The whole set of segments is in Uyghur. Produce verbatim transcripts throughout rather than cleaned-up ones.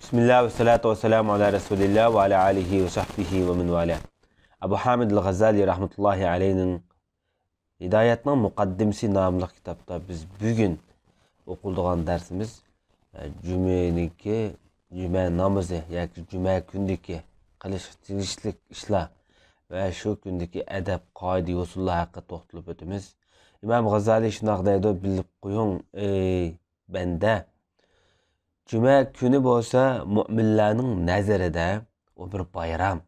بىسمىللا ۋەسسالاتۇ ۋەسسالامۇ ئالا رەسۇلىللا ۋە ئالا ئالىھى ۋە سەھبىھى ۋە مەن ۋالا. ئەبۇ ھامىد ئەل غەززالى رەھمەتۇللاھى ئەلەيھىنىڭ ھىدايەتنىڭ مۇقەددىمىسى ناملىق كىتابتا بىز بۈگۈن ئوقۇلىدىغان دەرسىمىز، ئە، جۈمەنىڭكى، جۈمە نامىزى ياكى جۈمە كۈنىدىكى قىلىشقا تېگىشلىك ئىشلار ۋە شۇ كۈندىكى ئەدەپ، قائىدە، يوسۇنلار ھەققىدە توختىلىپ ئۆتىمىز. ئىمام غازالىي شۇنداق دەيدۇ، بىلىپ قويۇڭ، ئەي بەندە، جۈمە كۈنى بولسا مۆمىنلەرنىڭ نەزىرىدە ئۇ بىر بايرام،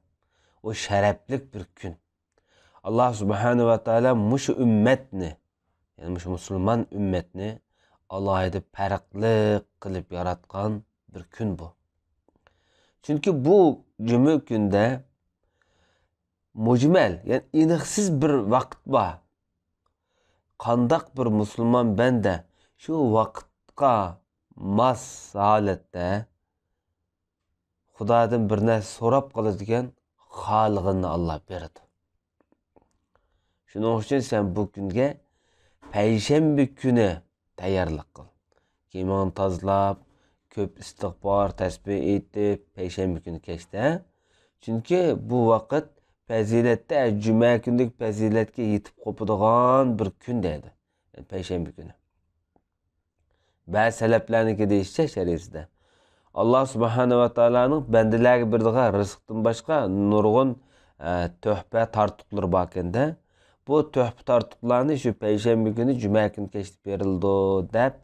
ئۇ شەرەپلىك بىر كۈن. ئاللا سۇبھانەھۇ ۋە تائالا مۇشۇ ئۈممەتنى، يەنى مۇشۇ مۇسۇلمان ئۈممەتنى ئالاھىدە پەرقلىق قىلىپ ياراتقان بىر كۈن بۇ. چۈنكى بۇ جۈمە كۈندە مۇجمەل، يەنى ئېنىقسىز بىر ۋاقىت بار. قانداق بىر مۇسۇلمان بەندە شۇ ۋاقىتقا ماس ھالەتتە خۇدادىن بىر نەرسە سوراپ قالىدىكەن، خالىغىنىنى ئاللا بېرىدۇ. شۇنىڭ ئۈچۈن سەن بۇ كۈنگە پەيشەنبە كۈنى تەييارلىق قىل. كىيىمىڭنى تازىلاپ، كۆپ ئىستىغپار، تەسبىھ ئېيتىپ، پەيشەنبە كۈنى كەچتە. چۈنكى بۇ ۋاقىت پەزىلەتتە، جۈمە كۈندىكى پەزىلەتكە يېتىپ قوپىدىغان بىر كۈن دەيدۇ. پەيشەنبە كۈنى. بەزى سەلەپلەرنىڭكى دېيىشىچە شەرىئىتىدە، ئاللا سۇبھانە ۋە تائالانىڭ بەندىلەرگە بېرىدىغان رىزىقتىن باشقا نۇرغۇن، ئە، تۆھپە تارتۇقلىرى باركەندە، بۇ تۆھپە تارتۇقلارنى شۇ پەيشەنبە كۈنى، جۈمە كۈنى كەچتە بېرىلىدۇ دەپ،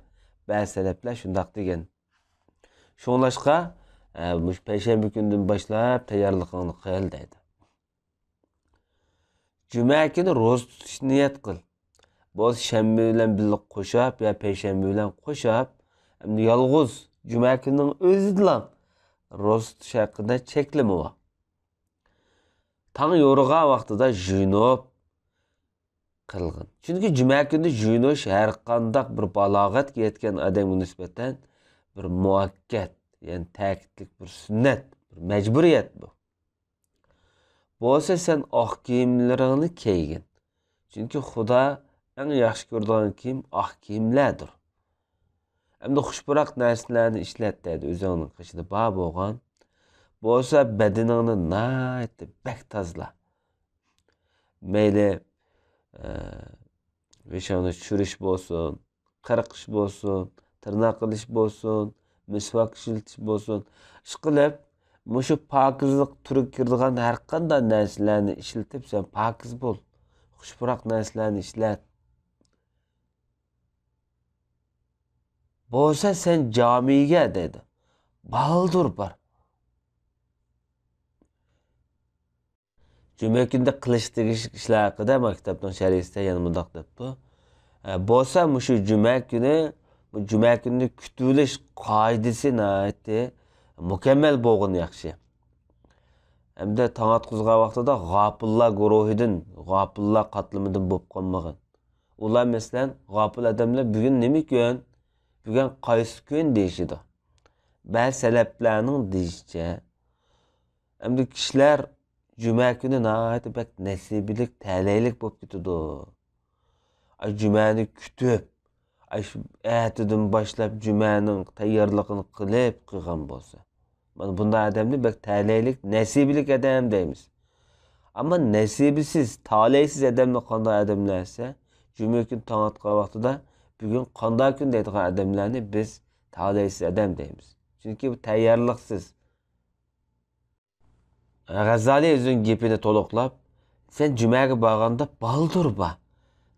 بەزى سەلەپلەر شۇنداق دېگەن. شۇڭلاشقا، ئە، مۇشۇ پەيشەنبە كۈندىن باشلاپ تەييارلىقىڭنى قىل دەيدۇ. جۈمە كۈنى روزا تۇتۇشنى نىيەت قىل. بولسا شەنبە بىلەن بىللە قوشاپ يا پەيشەنبە بىلەن قوشاپ، ئەمدى يالغۇز جۈمە كۈنىنىڭ ئۆزىدىلا روزا تۇتۇش ھەققىدە چەكلىمە بار. تاڭ يورۇغان ۋاقتىدا جۇيۇنۇپ قىلغىن. چۈنكى جۈمە كۈنىدە جۇيۇنۇش ھەر قانداق بىر بالاغەتكە يەتكەن ئادەمگە نىسبەتەن بىر مۇئەككەت، يەنى تەكىتلىك بىر سۈننەت، بىر مەجبۇرىيەت بۇ. بولسا سەن ئاق كىيىملىرىڭنى كىيگىن. چۈنكى خۇدا ئەڭ ياخشى كۆرىدىغان كىيىم ئاق كىيىملەردۇر. ئەمدى خۇش پۇراق نەرسىلەرنى ئىشلەت دەيدۇ، ئۆزۈڭنىڭ قېشىدا بار بولغان. بولسا بەدىنىڭنى ناھايىتى بەك تازىلا. مەيلى، ئە، بېشىڭنى چۈشۈرۈش بولسۇن، قىرقىش بولسۇن، تىرناق ئېلىش بولسۇن، مىسۋاك ئىشلىتىش بولسۇن. ئىشقىلىپ، مۇشۇ پاكىزلىق تۈرىگە كىرىدىغان ھەر قانداق نەرسىلەرنى ئىشلىتىپ، سەن پاكىز بول. خۇش پۇراق نەرسىلەرنى ئىشلەت. بولسا سەن جامىگە دەيدۇ. بالدۇر بار. جۈمە كۈندە قىلىش تېگىشلىك ئىشلار ھەققىدە مانا كىتابنىڭ شەرھىسىدە يەنە مۇنداق دەپتۇ. ئە، بولسا مۇشۇ جۈمە كۈنى، بۇ جۈمە كۈنىنى كۈتۈۋېلىش قائىدىسى ناھايىتى مۇكەممەل بولغىنى ياخشى. ھەمدە تاڭ ئاتقۇزغان ۋاقتىدا غاپىللار گۇرۇھىدىن، غاپىللار قاتلىمىدىن بولۇپ قالمىغىن. ئۇلار مەسىلەن، غاپىل ئادەملەر بۈگۈن نېمە كۈن؟ بۈگۈن قايسى كۈن دېيىشىدۇ. بەزى سەلەپلەرنىڭ دېيىشىچە، ئەمدى كىشىلەر جۈمە كۈنى ناھايىتى بەك نەسىبىلىك، تەلەيلىك بولۇپ كېتىدۇ. ئاي، جۈمەنى كۈتۈپ، ئاي، شۇ ئەتىدىن باشلاپ جۈمەنىڭ تەييارلىقىنى قىلىپ قىلغان بولسا. مانا بۇنداق ئادەمنى بەك تەلەيلىك، نەسىبىلىك ئادەم دەيمىز. ئەمما نەسىبىسىز، تالەيسىز ئادەمنى قانداق ئادەملەر دېسە، جۈمە كۈنى تاڭ ئاتقان ۋاقتىدا، بۈگۈن قانداق كۈن دەيدىغان ئادەملەرنى بىز تالەيسىز ئادەم دەيمىز. چۈنكى بۇ تەييارلىقسىز. غەززالى ئۆزىنىڭ گېپىنى تولۇقلاپ، سەن جۈمەگە بارغاندا بالدۇر بار.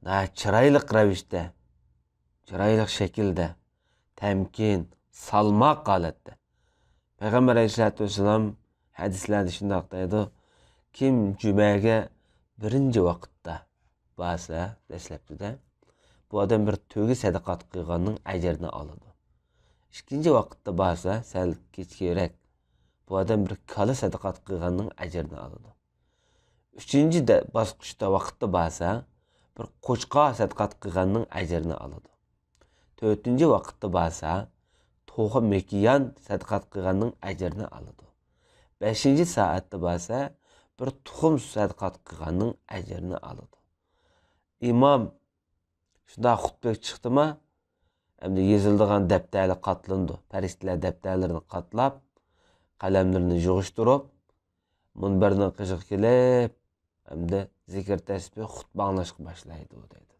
ناھايىتى چىرايلىق رەۋىشتە، چىرايلىق شەكىلدە، تەمكىن، سالماق ھالەتتە. پەيغەمبەر ئەلەيھىسسالاتۇ ۋەسسالام ھەدىسلەردە شۇنداق دەيدۇ، كىم جۈمەگە بىرىنچى ۋاقىتتا بارسا، دەسلەپكىدە، بۇ ئادەم بىر تۆگە سەدىقات قىلغاننىڭ ئەجرىنى ئالىدۇ. ئىككىنچى ۋاقىتتا بارسا، سەل كېچىكرەك، بۇ ئادەم بىر كالا سەدىقات قىلغاننىڭ ئەجرىنى ئالىدۇ. ئۈچىنچى دە-، باسقۇچتا ۋاقىتتا بارسا، بىر قوچقار سەدىقات قىلغاننىڭ ئەجرىنى ئالىدۇ. تۆتىنچى ۋاقىتتا بارسا، توخۇ مېكىيان سەدىقات قىلغاننىڭ ئەجرىنى ئالىدۇ. بەشىنچى سائەتتە بارسا، بىر تۇخۇم سەدىقات قىلغاننىڭ ئەجرىنى ئالىدۇ. ئىمام شۇنداق خۇتبىگە چىقتىما، ئەمدى يېزىلىدىغان دەپتەرلەر قاتلىنىدۇ. پەرىشتىلەر دەپتەرلىرىنى قاتلاپ، قەلەملىرىنى يىغىشتۇرۇپ، مۇنبەرنىڭ قېشىغا كېلىپ، ئەمدى زىكىر تەسبىھ، خۇتبە ئاڭلاشقا باشلايدۇ، دەيدۇ.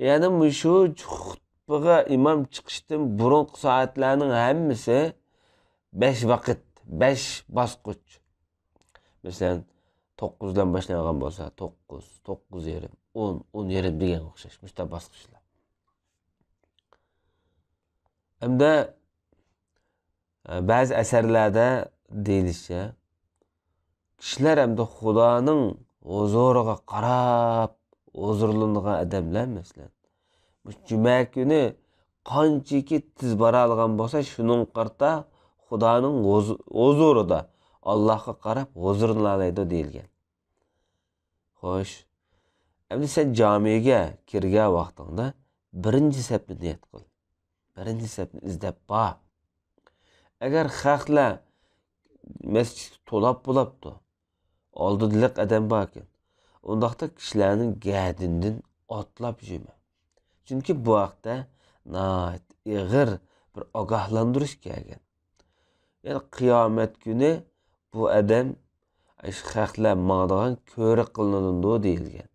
يەنى مۇشۇ خۇتبىغا ئىمام چىقىشتىن بۇرۇنقى سائەتلەرنىڭ ھەممىسى بەش ۋاقىت، بەش باسقۇچ. مەسىلەن، توققۇز بىلەن باشلانغان بولسا، توققۇز، توققۇز يېرىم، ئون، ئون يېرىم دېگەنگە ئوخشاش مۇشۇنداق باسقۇچلار. ئەمدى، ئە، بەزى ئەسەرلەردە دېيىلىشىچە، كىشىلەر ئەمدى خۇدانىڭ ھۇزۇرىغا قاراپ ھۇزۇرلىنىدىغان ئادەملەر، مەسىلەن، مۇشۇ جۈمە كۈنى قانچىكى تېز بارالىغان بولسا، شۇنىڭغا قارىتا خۇدانىڭ ھۇز-، ھۇزۇرىدا ئاللاھقا قاراپ ھۇزۇرلىنالايدۇ دېيىلگەن. خوش، ئەمدى سەن جامىگە كىرگەن ۋاقتىڭدا بىرىنچى سەپنى نىيەت قىل. بىرىنچى سەپنى ئىزدەپ بار. ئەگەر خەقلەر مەسچىتكە تولاپ بولاپتۇ، ئالدىدا لىق ئادەم باركەن، ئۇنداقتا كىشىلەرنىڭ گەدىنىدىن ئاتلاپ يۈرمە. چۈنكى بۇ ھەقتە ناھايىتى ئېغىر بىر ئاگاھلاندۇرۇش كەلگەن. يەنى قىيامەت كۈنى بۇ ئادەم، ئاشۇ خەقلەر ماڭىدىغان كۆۋرۈك قىلىنىدۇ دېيىلگەن.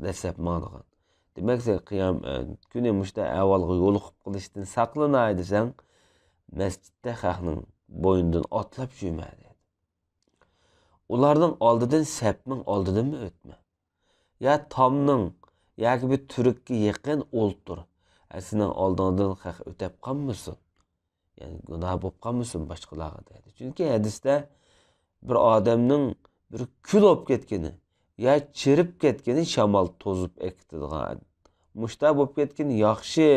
دەسلەپ ماڭىدىغان. دېمەك، سەن قىيامەت كۈنى مۇشۇنداق ئەھۋالغا يولۇقۇپ قېلىشتىن ساقلىناي دېسەڭ، مەسچىتتە خەقنىڭ بوينىدىن ئاتلاپ يۈرمە، دەيدۇ. ئۇلارنىڭ ئالدىدىن سەپنىڭ ئالدىدىنمۇ ئۆتمە. يا تامنىڭ ياكى بىر تۈرۈككە يېقىن ئولتۇر. ھە، سېنىڭ ئالدىڭدىن خەق ئۆتەپ قالمىسۇن. يەنى گۇناھ بولۇپ قالمىسۇن باشقىلارغا، دەيدۇ. چۈنكى ھەدىستە بىر ئادەمنىڭ بىر كۈل بولۇپ كەتكىنى يا چىرىپ كەتكىنى شامال توزۇپ ئەكېتىدىغان. مۇشۇنداق بولۇپ كەتكىنى ياخشى،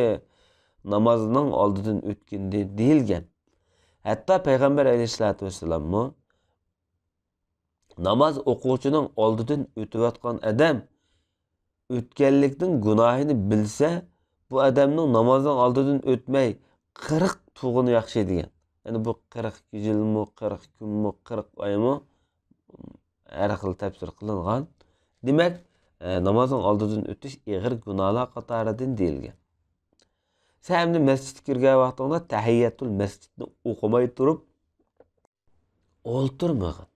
نامازنىڭ ئالدىدىن ئۆتكىنى دېيىلگەن. ھەتتا پەيغەمبەر ئەلەيھىسسالاتۇ ۋەسسالاممۇ ناماز ئوقۇغۇچىنىڭ ئالدىدىن ئۆتۈۋاتقان ئادەم ئۆتكەنلىكنىڭ گۇناھىنى بىلسە، بۇ ئادەمنىڭ نامازنىڭ ئالدىدىن ئۆتمەي قىرىق تۇرغىنى ياخشى دېگەن. يەنى بۇ قىرىق يىلمۇ، قىرىق كۈنمۇ، قىرىق ئايمۇ، ھەر خىل تەپسىر قىلىنغان. دېمەك، ئە، نامازنىڭ ئالدىدىن ئۆتۈش ئېغىر گۇناھلار قاتارىدىن دېيىلگەن. سەن ئەمدى مەسچىتكە كىرگەن ۋاقتىڭدا تەھىيەتۇل مەسچىتنى ئوقۇماي تۇرۇپ، ئولتۇرمىغىن.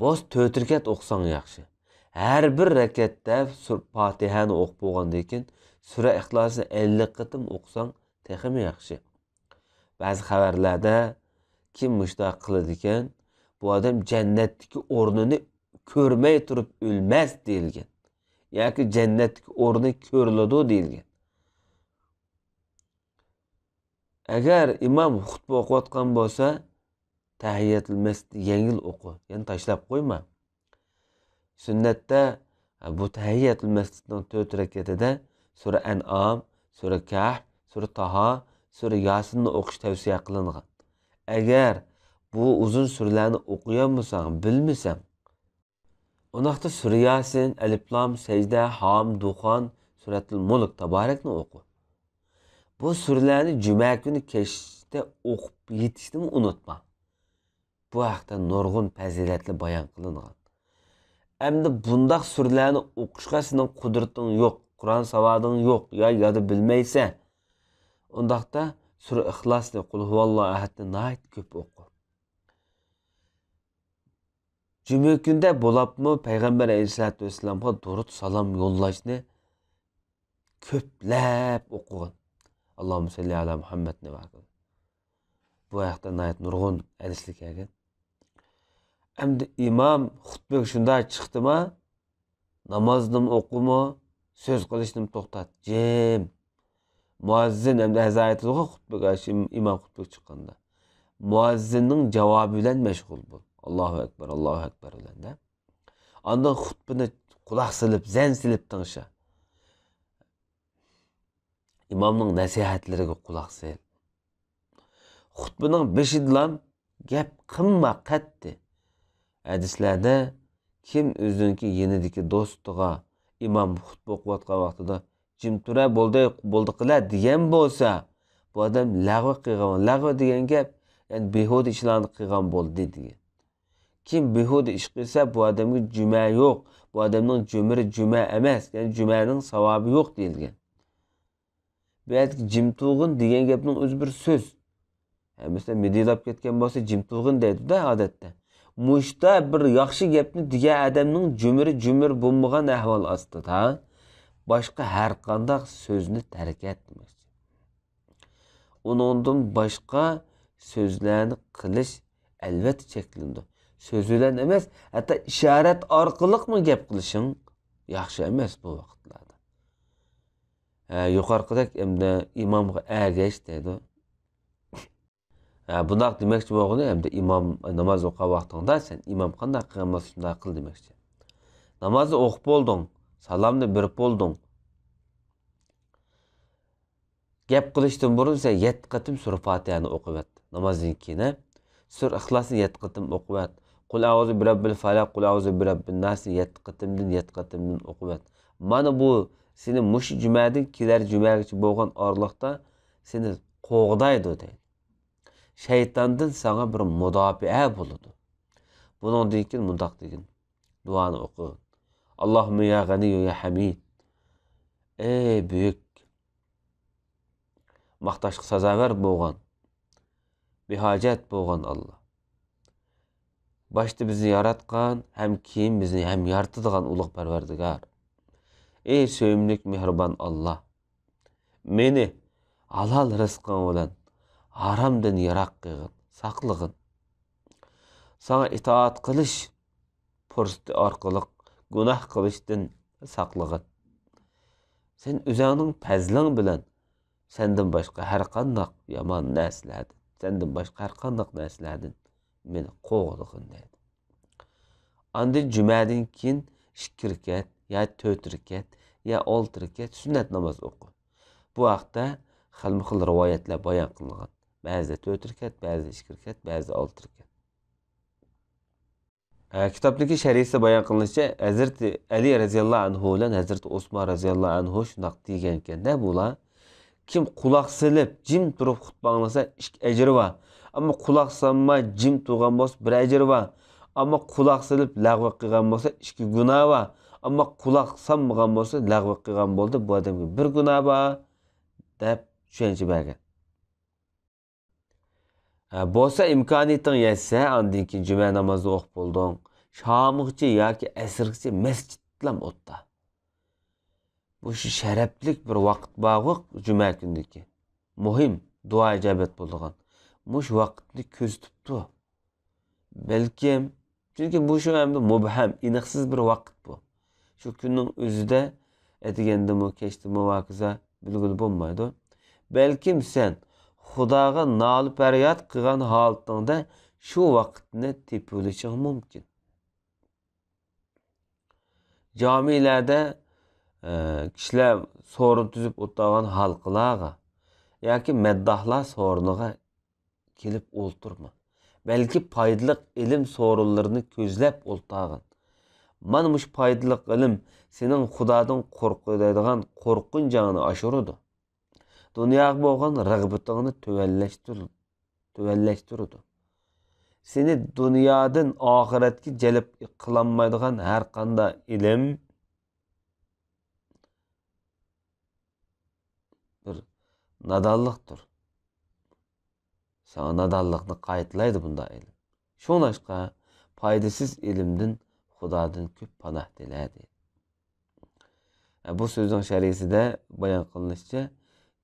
بولسا تۆت رەكەت ئوقۇساڭ ياخشى. ھەر بىر رەكەتتە سۈر-، پاتىھەنى ئوقۇپ بولغاندىن كېيىن سۈرە ئىخلاسنى ئەللىك قېتىم ئوقۇساڭ تېخىمۇ ياخشى. بەزى خەۋەرلەردە كىم مۇشۇنداق قىلىدىكەن، بۇ ئادەم جەننەتتىكى ئورنىنى كۆرمەي تۇرۇپ ئۆلمەس دېيىلگەن. ياكى جەننەتتىكى ئورنى كۆرۈلىدۇ دېيىلگەن. ئەگەر ئىمام خۇتبە ئوقۇۋاتقان بولسا، تەھىيەتۇل مەسجىدنى يەڭگىل ئوقۇ، يەنى تاشلاپ قويما. سۈننەتتە بۇ تەھىيەتۇل مەسجىدنىڭ تۆت رەكەتىدە سۈرە ئەنئام، سۈرە كەھف، سۈرە تاھا، سۈرە ياسىننى ئوقۇش تەۋسىيە قىلىنغان. ئەگەر بۇ ئۇزۇن سۈرىلەرنى ئوقۇيالمىساڭ، بىلمىسەڭ، ئۇنداقتا سۈرە ياسىن، ئەلىپلام، سەجدە، ھام، دۇخان، سۈرەتۇل مۇلك، تابارەكنى ئوقۇ. بۇ سۈرىلەرنى جۈمە كۈنى كەچتە ئوقۇپ يېتىشنىمۇ ئۇنتۇما. بۇ ھەقتە نۇرغۇن پەزىلەتلەر بايان قىلىنغان. ئەمدى بۇنداق سۈرىلەرنى ئوقۇشقا سېنىڭ قۇدرىتىڭ يوق، قۇرئان ساۋادىڭ يوق يا يادا بىلمەيسەن. ئۇنداقتا سۈرە ئىخلاسنى، قۇل ھۇۋاللاھۇ ئەھەدنى ناھايىتى كۆپ ئوقۇ. جۈمە كۈندە بولۇپمۇ پەيغەمبەر ئەلەيھىسسالاتۇ ۋەسسالامغا دۇرۇت سالام يوللاشنى كۆپلەپ ئوقۇغىن. ئاللاھۇممە سەللى ئەلا مۇھەممەدنى ۋە بۇ ھەقتە ناھايىتى نۇرغۇن ھەدىسلەر كەلگەن. ئەمدى ئىمام خۇتبىگە شۇنداق چىقتىما، نامازنىمۇ ئوقۇما، سۆز قىلىشنىمۇ توختات، جىم. مۇئەززىن ئەمدى ئەزان ئېيتىدىغۇ خۇتبىگە، ئىمام خۇتبىگە چىققاندا. مۇئەززىننىڭ جاۋابى بىلەن مەشغۇل بول. ئاللاھۇ ئەكبەر، ئاللاھۇ ئەكبەر بىلەن دە. ئاندىن خۇتبىنى قۇلاق سېلىپ، زەن سېلىپ تىڭشا. ئىمامنىڭ نەسىھەتلىرىگە قۇلاق سېل. خۇتبىنىڭ بېشىدىلام گەپ قىلما قەتئىي. ھەدىسلەردە كىم ئۆزىنىڭكى يېنىدىكى دوستىغا ئىمام خۇتبە ئوقۇۋاتقان ۋاقتىدا جىم تۇرە، بولدى، بولدى قىلە دېگەن بولسا، بۇ ئادەم لەغۋە قىلغان، لەغۋە دېگەن گەپ، يەنى بىھۇدە ئىشلارنى قىلغان بولدى دېگەن. كىم بىھۇدە ئىش قىلسا، بۇ ئادەمگە جۈمە يوق، بۇ ئادەمنىڭ جۆمۈرى جۈمە ئەمەس، يەنى جۈمەنىڭ ساۋابى يوق دېيىلگەن. بۇ يەردىكى جىم تۇرغىن دېگەن گەپنىڭ ئۆزى بىر سۆز. ھە، مەسىلەن، مىدىرلاپ كەتكەن بولسا، جىم تۇرغىن دەيدۇ-دە، ئادەتتە. مۇشتا بىر ياخشى گەپنى دېگەن ئادەمنىڭ جۈمۈرى جۈمۈر بولمىغان ئەھۋال ئاستىدا، باشقا ھەر قانداق سۆزنى تەرك ئەت دېمەكچى. ئۇنىڭدىن باشقا سۆزلەرنى قىلىش ئەلۋەتتە چەكلىنىدۇ. سۆز بىلەن ئەمەس، ھەتتا ئىشارەت ئارقىلىقمۇ گەپ قىلىشىڭ ياخشى ئەمەس بۇ ۋاقىتلاردا. ھە، يۇقىرىقىدەك ئەمدى ئىمامغا ئەگەش دەيدۇ. ھە، بۇنداق دېمەكچى بولغىنى، ئەمدى ئىمام ناماز ئوقۇغان ۋاقتىڭدا سەن ئىمام قانداق قىلغان بولسا شۇنداق قىل دېمەكچى. نامازنى ئوقۇپ بولدۇڭ، سالامنى بېرىپ بولدۇڭ. گەپ قىلىشتىن بۇرۇن سەن يەتتە قېتىم سۈرە پاتىھەنى ئوقۇۋەت. نامازدىن كېيىن، ھە؟ سۈرە ئىخلاسنى يەتتە قېتىم ئوقۇۋەت. قۇل ئەئۇزۇ بىرەببىل فەلەق، قۇل ئەئۇزۇ بىرەببىن ناسنى يەتتە قېتىمدىن، يەتتە قېتىمدىن ئوقۇۋەت. مانا بۇ سېنى مۇشۇ جۈمەدىن كېلەر جۈمەگىچە بولغان ئارىلىقتا سېنى قوغدايدۇ دەيدۇ. شەيتاندىن ساڭا بىر مۇداپىئە بولىدۇ. بۇنىڭدىن كېيىن مۇنداق دېگىن، دۇئانى ئوقۇغىن. ئاللاھۇممە يا غەنىييۇ يا ھەمىد. ئەي بۈيۈك، ماختاشقا سازاۋەر بولغان، بىھاجەت بولغان ئاللا. باشتا بىزنى ياراتقان، ھەم كېيىن بىزنى ھەم يارىتىدىغان ئۇلۇغ پەرۋەردىگار. ئەي سۆيۈملۈك، مېھرىبان ئاللا. مېنى ھالال رىزقىڭ بىلەن ھارامدىن يىراق قىلغىن، ساقلىغىن. ساڭا ئىتائەت قىلىش پۇرسىتى ئارقىلىق گۇناھ قىلىشتىن ساقلىغىن. سەن ئۆزۈڭنىڭ پەزلىڭ بىلەن سەندىن باشقا ھەر قانداق يامان نەرسىلەردىن، سەندىن باشقا ھەر قانداق نەرسىلەردىن مېنى قوغدىغىن دەيدۇ. ئاندىن جۈمەدىن كېيىن ئىككى رېكەت يا تۆت رېكەت يا ئالتە رېكەت سۈننەت ناماز ئوقۇ. بۇ ھەقتە خىلمۇ خىل رىۋايەتلەر بايان قىلىنغان. بەزىدە تۆت رېكەت، بەزىدە ئىككى رېكەت، بەزىدە ئالتە رېكەت. ھە، كىتابتىكى شەرھىسىدە بايان قىلىنىشىچە، ھەزرىتى ئەلى رەزىياللاھۇ ئەنھۇ بىلەن ھەزرىتى ئوسمان رەزىياللاھۇ ئەنھۇ شۇنداق دېگەنكەن-دە، بۇلار. كىم قۇلاق سېلىپ، جىم تۇرۇپ خۇتبە ئاڭلىسا، ئىككى ئەجرى بار. ئەمما قۇلاق سالماي، جىم تۇرغان بولسا، بىر ئەجرى بار. ئەمما قۇلاق سېلىپ، لەغۋە قىلغان بولسا، ئىككى گۇناھ بار. ئەمما قۇلاق سالمىغان بولسا، لەغۋە قىلغان بولدى، بۇ ئادەمگە بىر گۇناھ بار، دەپ چۈشەنچە بەرگەن. ھە، بولسا ئىمكانىيىتىڭ يەتسە، ئاندىن كېيىن جۈمە نامازىنى ئوقۇپ بولدۇڭ. شامغىچە ياكى ئەسىرگىچە مەسچىتلام ئوتتا. بۇ شۇ شەرەپلىك بىر ۋاقىت بارغۇ جۈمە كۈنىدىكى. مۇھىم، دۇئا ئىجابەت بولىدىغان. مۇشۇ ۋاقىتنى كۆزىتىپتۇ. بەلكىم، چۈنكى بۇ شۇ ئەمدى مۇبھەم، ئېنىقسىز بىر ۋاقىت بۇ. شۇ كۈننىڭ ئۆزىدە، ئەتىگەندىمۇ، كەچتىمۇ ۋە ھاكازا بىلگىلى بولمايدۇ. بەلكىم سەن خۇداغا نالە-پەرياد قىلغان ھالىتىڭدە شۇ ۋاقىتنى تېپىۋېلىشىڭ مۇمكىن. جامىلەردە، ئە، كىشىلەر سورۇن تۈزۈپ ئولتۇرغان ھالقىلارغا ياكى مەدداھلار سورۇنىغا كېلىپ ئولتۇرما. بەلكى پايدىلىق ئىلىم سورۇنلىرىنى كۆزلەپ ئولتۇرغىن. مانا مۇشۇ پايدىلىق ئىلىم سېنىڭ خۇدادىن قورقىدىغان قورقۇنچۇڭنى ئاشۇرىدۇ. دۇنياغا بولغان رىغبىتىڭنى تۆۋەنلەشتۈر-، تۆۋەنلەشتۈرىدۇ. سېنى دۇنيادىن ئاخىرەتكە جەلپ قىلالمايدىغان ھەر قانداق ئىلىم بىر نادانلىقتۇر. ساڭا نادانلىقنى قايتىلايدۇ بۇنداق ئىلىم. شۇڭلاشقا پايدىسىز ئىلىمدىن خۇدادىن كۆپ پاناھ تىلە دەيدۇ. بۇ سۆزنىڭ شەرھىسىدە بايان قىلىنىشىچە،